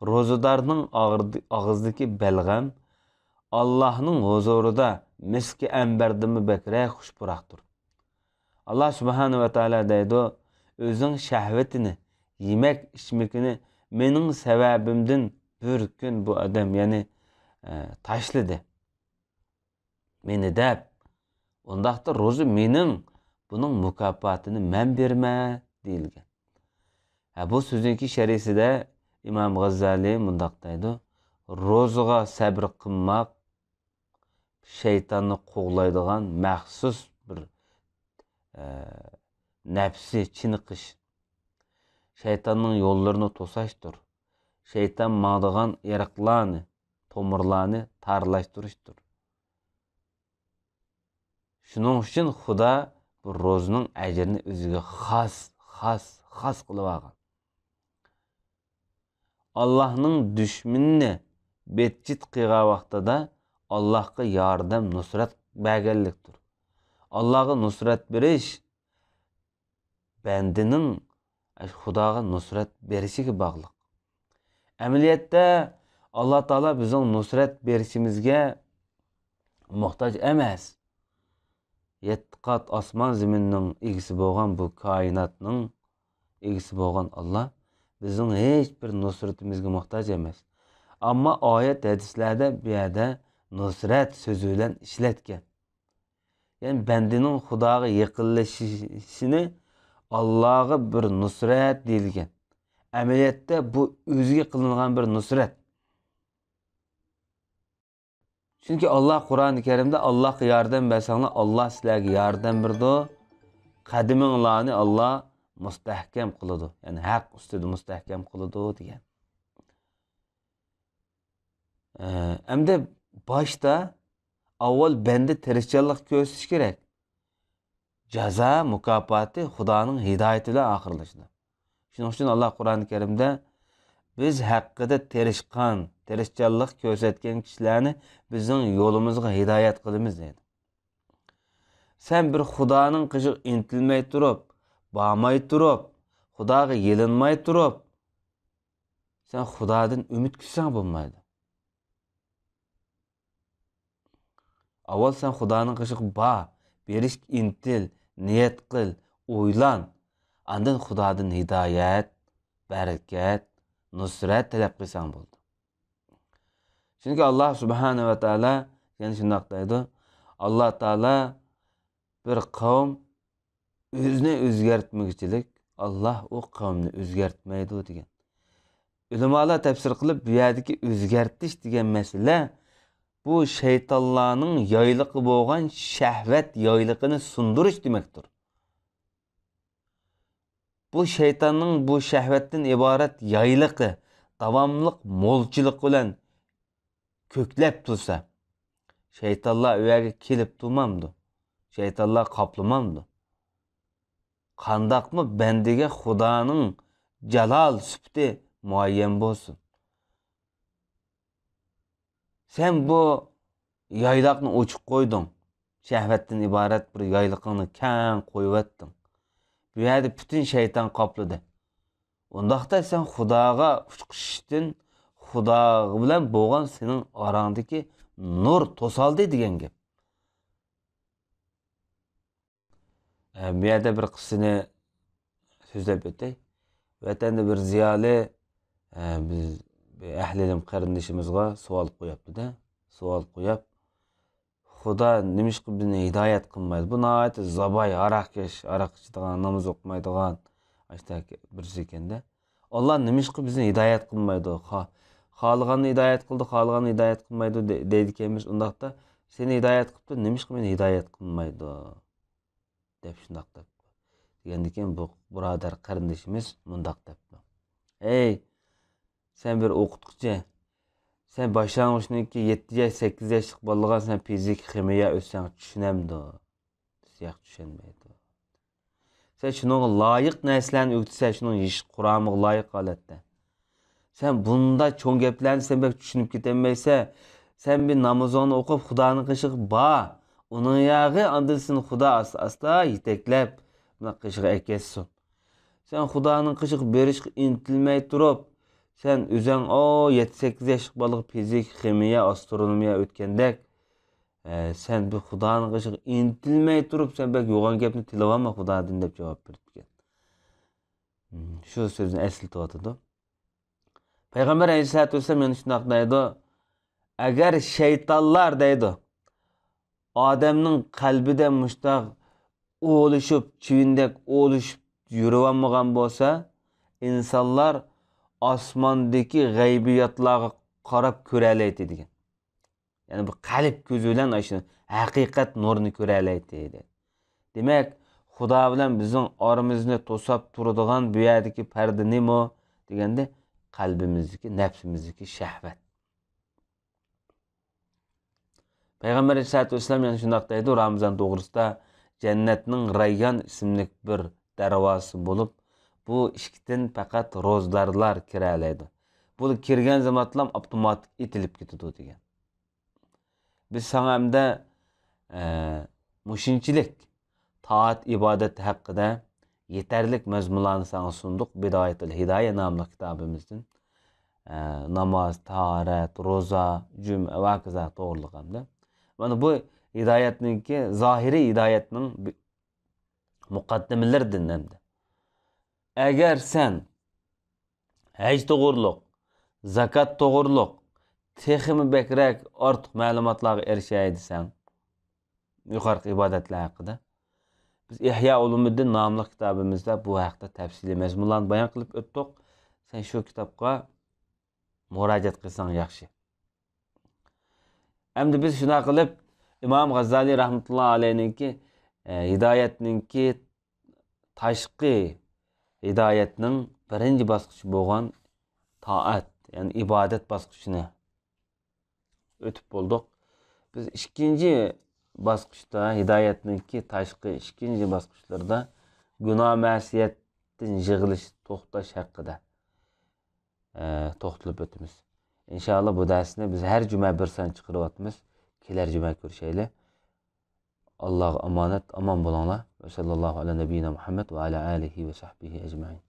روزىدارنىڭ ئاغرىدى-، ئاغزىدىكى بەلغەم ئاللاھنىڭ ھۇزۇرىدا مىسكى ئەمبەردىنمۇ بەكرەك خۇش پۇراقتۇر. ئاللا سۇبھانە ۋە تائالا دەيدۇ، ئۆزىنىڭ شەھۋىتىنى، يېمەك ئىچمىكىنى مېنىڭ سەۋەبىمدىن بىر كۈن بۇ ئادەم، يەنى، ئە، تاشلىدى مېنى دەپ، ئۇنداقتا روزا مېنىڭ، بۇنىڭ مۇكاپاتىنى مەن بېرىمەن دېيىلگەن. ھە، بۇ سۆزنىڭكى شەرھىسىدە ئىمام غەززالى مۇنداق دەيدۇ، روزىغا سەبرى قىلماق شەيتاننى قوغلايدىغان مەخسۇس بىر، ئە، نەپسى چېنىقىش. شەيتاننىڭ يوللىرىنى توساشتۇر. شەيتان ماڭىدىغان ئېرىقلارنى، تومۇرلارنى تارلاشتۇرۇشتۇر. شۇنىڭ ئۈچۈن خۇدا بۇ روزىنىڭ ئەجرىنى ئۆزىگە خاس، خاس، خاس قىلىۋالغان. ئاللاھنىڭ دۈشمىنىنى بىتچىت قىلغان ۋاقتىدا ئاللاھقا ياردەم، نۇسرەت بەرگەنلىكتۇر. ئاللاھقا نۇسرەت بېرىش بەندىنىڭ خۇداغا نۇسرەت بېرىشىگە باغلىق. ئەمەلىيەتتە، ئاللا تائالا بىزنىڭ نۇسرەت بېرىشىمىزگە موھتاج ئەمەس. يەتتە قات ئاسمان زېمىننىڭ ئىگىسى بولغان، بۇ كائىناتنىڭ ئىگىسى بولغان ئاللا بىزنىڭ ھېچ بىر نۇسرىتىمىزگە موھتاج ئەمەس. ئەمما ئايەت ھەدىسلەردە بۇ يەردە نۇسرەت سۆزى بىلەن ئىشلەتكەن. يەنى بەندىنىڭ خۇداغا يېقىنلىشىشىنى ئاللاغا بىر نۇسرەت دېيىلگەن. ئەمەلىيەتتە بۇ ئۆزىگە قىلىنغان بىر نۇسرەت. چۈنكى ئاللا قۇرئانى كەرىمدە، ئاللاغا ياردەم بەرسەڭلار، ئاللا سىلەرگە ياردەم بېرىدۇ. قەدىمىڭلارنى ئاللا مۇستەھكەم قىلىدۇ. يەنى ھەق ئۈستىدە مۇستەھكەم قىلىدۇ دېگەن. ئە، ئەمدى باشتا ئاۋۋال بەندە تىرىشچانلىق كۆرسىتىش كېرەك. جازا، مۇكاپاتى خۇدانىڭ ھىدايىتى بىلەن ئاخىرلىشىدۇ. شۇنىڭ ئۈچۈن ئاللا قۇرئانى كەرىمدە، «بىز ھەققىدە تىرىشقان، تىرىشچانلىق كۆرسەتكەن كىشىلەرنى بىزنىڭ يولىمىزغا ھىدايەت قىلىمىز» دەيدۇ. سەن بىر خۇدانىڭ قېشىغا ئىنتىلمەي تۇرۇپ، بارماي تۇرۇپ، خۇداغا يېلىنماي تۇرۇپ، سەن خۇدادىن ئۈمىد كۈتسەڭ بولمايدۇ. ئاۋۋال سەن خۇدانىڭ قېشىغا بار، بېرىشكە ئىنتىل، نىيەت قىل، ئويلان. ئاندىن خۇدادىن ھىدايەت، بەرىكەت، نۇسرەت تەلەپ قىلساڭ بولدى. چۈنكى ئاللا سۇبھانەھۇ ۋە تائالا يەنە شۇنداق دەيدۇ، ئاللا تائالا بىر قەۋم ئۆزىنى ئۆزگەرتمىگۈچىلىك، ئاللا ئۇ قەۋمنى ئۆزگەرتمەيدۇ دېگەن. ئۆلىمالار تەپسىر قىلىپ، بۇ يەردىكى ئۆزگەرتىش دېگەن مەسىلە، بۇ شەيتانلارنىڭ يايلىقى بولغان شەھۋەت يايلىقىنى سۇندۇرۇش دېمەكتۇر. بۇ شەيتاننىڭ بۇ شەھۋەتتىن ئىبارەت يايلىقى داۋاملىق مولچىلىق بىلەن كۆكلەپ تۇرسا، شەيتانلار ئۇ يەرگە كېلىپ تۇرمامدۇ؟ شەيتانلار قاپلىمامدۇ؟ قانداقمۇ بەندىگە خۇدانىڭ جالال سۈپىتى مۇئەييەن بولسۇن؟ سەن بۇ يايلاقنى ئوچۇق قويدۇڭ. شەھۋەتتىن ئىبارەت بىر يايلىقىڭنى كەڭ قويۇۋەتتىڭ. بۇ يەردە پۈتۈن شەيتان قاپلىدى. ئۇنداقتا سەن خۇداغا ئۇچقۇچۇشتىن، خۇدا بىلەن بولغان سېنىڭ ئاراڭدىكى نۇر توسالدى دېگەن گەپ. ئە، بۇ يەردە بىر قىسسىنى سۆزلەپ ئۆتەي. ۋەتەندە بىر زىيالىي، ئە، بىز بىر ئەھلى ئىلىم قېرىندىشىمىزغا سوئال قويۇپتۇ-دە. سوئال قويۇپ، «خۇدا نېمىشقا بىزنى ھىدايەت قىلمايدۇ؟ بۇ ناھايىتى زاۋاي، ھاراقكەش، ھاراق ئىچىدىغان، ناماز ئوقۇمايدىغان، ئاشتاق بىرسى ئىكەن-دە. ئاللا نېمىشقا بىزنى ھىدايەت قىلمايدۇ؟ خا-، خالىغاننى ھىدايەت قىلىدۇ، خالىغاننى ھىدايەت قىلمايدۇ» دە-، دەيدىكەنمىز. ئۇنداقتا، «سېنى ھىدايەت قىپتۇ، نېمىشقا مېنى ھىدايەت قىلمايدۇ؟» دەپ شۇنداق دەپتۇ. دېگەندىكىن بۇ بۇرادەر قېرىندىشىمىز مۇنداق دەپتۇ. «ئەي، سەن بىر ئوقۇتقۇچى. سەن باشلانغۇچنىڭكى يەتتە ياش، سەككىز ياشلىق بالىلارغا سەن فىزىكا، خىمىيە ئۆتسەڭ چۈشىنەمدۇ؟» دېسە، «ياق، چۈشەنمەيدۇ.» سەن شۇنىڭغا لايىق نەرسىلەرنى ئۆگىتىسەن، شۇنىڭ يېشى قۇرامىغا لايىق ھالەتتە. سەن بۇنداق چوڭ گەپلەرنى سەن بەك چۈشىنىپ كېتەلمەيسەن. سەن بىر نامىزىڭنى ئوقۇپ، خۇدانىڭ قېشىغا بار. ئۇنىڭ ياغى ئاندىن سېنى خۇدا ئاستا-ئاستا يېتەكلەپ، بۇنداق قېشىغا ئەكەتسۇن. سەن خۇدانىڭ قېشىغا بېرىشقا ئىنتىلمەي تۇرۇپ، سەن ئۆزۈڭ، ئو، يەتتە، سەككىز ياشلىق بالىغا فىزىكا، خىمىيە، ئاسترونومىيە ئۆتكەندەك، ئە، سەن بىر خۇدانىڭ قېشىغا ئىنتىلمەي تۇرۇپ، سەن بەك يوغان گەپنى تىلىۋالما خۇدادىن، دەپ جاۋاب بېرىپتىكەن. شۇ سۆزنى ئەسلىتىۋاتىدۇ. پەيغەمبەر ئەلەيھىسسالاتۇ ۋەسسالام يەنە شۇنداق دەيدۇ، ئەگەر شەيتانلار دەيدۇ، ئادەمنىڭ قەلبىدە مۇشتاق ئولۇشۇپ، چىۋىندەك ئولۇشۇپ يۈرۈۋالمىغان بولسا، ئىنسانلار ئاسماندىكى غەيبىياتلارغا قاراپ كۆرەلەيتتى دېگەن. يەنى بۇ قەلب كۆزى بىلەن ئاشۇ ھەقىقەت نۇرىنى كۆرەلەيتتى دەيدۇ. دېمەك، خۇدا بىلەن بىزنىڭ ئارىمىزنى توساپ تۇرىدىغان بۇ يەردىكى پەردە نېمە دېگەندە، قەلبىمىزدىكى، نەپسىمىزدىكى شەھۋەت. پەيغەمبەر ئەلەيھىسسالاتۇ ۋەسسالام يەنە شۇنداق دەيدۇ، رامىزان توغرىسىدا، «جەننەتنىڭ رەييان ئىسىملىك بىر دەرۋازىسى بولۇپ، بۇ ئىشىكتىن پەقەت روزدارلار كىرەلەيدۇ. بۇ كىرگەن زامانلام ئاپتوماتىك ئېتىلىپ كېتىدۇ» دېگەن. بىز ساڭا ئەمدى، ئە، مۇشۇنچىلىك تائەت ئىبادەت ھەققىدە يېتەرلىك مەزمۇنلارنى ساڭا سۇندۇق، بىدايەتۇل ھىدايە ناملىق كىتابىمىزدىن. ئە، ناماز، تاھارەت، روزا، جۈمئە ۋە ھاكازا توغرىلىق ئەمدى. مانا بۇ ھىدايەتنىڭكى، زاھىرىي ھىدايەتنىڭ بى-، مۇقەددىمىلىرىدىن ئەمدى. ئەگەر سەن ھەج توغرۇلۇق، زاكات توغرۇلۇق تېخىمۇ بەكرەك ئارتۇق مەلۇماتلارغا ئېرىشەي دېسەڭ، يۇقىرىقى ئىبادەتلەر ھەققىدە. بىز ئىھيا ئۇلۇمىددىن ناملىق كىتابىمىزدا بۇ ھەقتە تەپسىلىي مەزمۇنلارنى بايان قىلىپ ئۆتتۇق. سەن شۇ كىتابقا مۇراجىئەت قىلساڭ ياخشى. ئەمدى بىز شۇنداق قىلىپ، ئىمام غاززالىي رەھمەتۇللا ئەلەيھنىڭكى، ئە، ھىدايەتنىڭكى تاشقى ھىدايەتنىڭ بىرىنچى باسقۇچى بولغان تائەت، يەنى ئىبادەت باسقۇچىنى ئۆتۈپ بولدۇق. بىز ئىككىنچى باسقۇچتا، ھىدايەتنىڭكى تاشقى ئىككىنچى باسقۇچلىرىدا گۇناھ مەسىيەتتىن يىغىلىش، توختاش ھەققىدە، ئە، توختىلىپ ئۆتىمىز. ئىنشائاللا، بۇ دەرسنى بىز ھەر جۈمە بىر سان چىقىرىۋاتىمىز. كېلەر جۈمە كۆرۈشەيلى. ئاللاغا ئامانەت، ئامان بولۇڭلار. ۋە ساللاللاھۇ ئەلا نەبىييىنا مۇھەممەد ۋە ئەلا ئالىھى ۋە سەھبىھى ئەجمەئىن.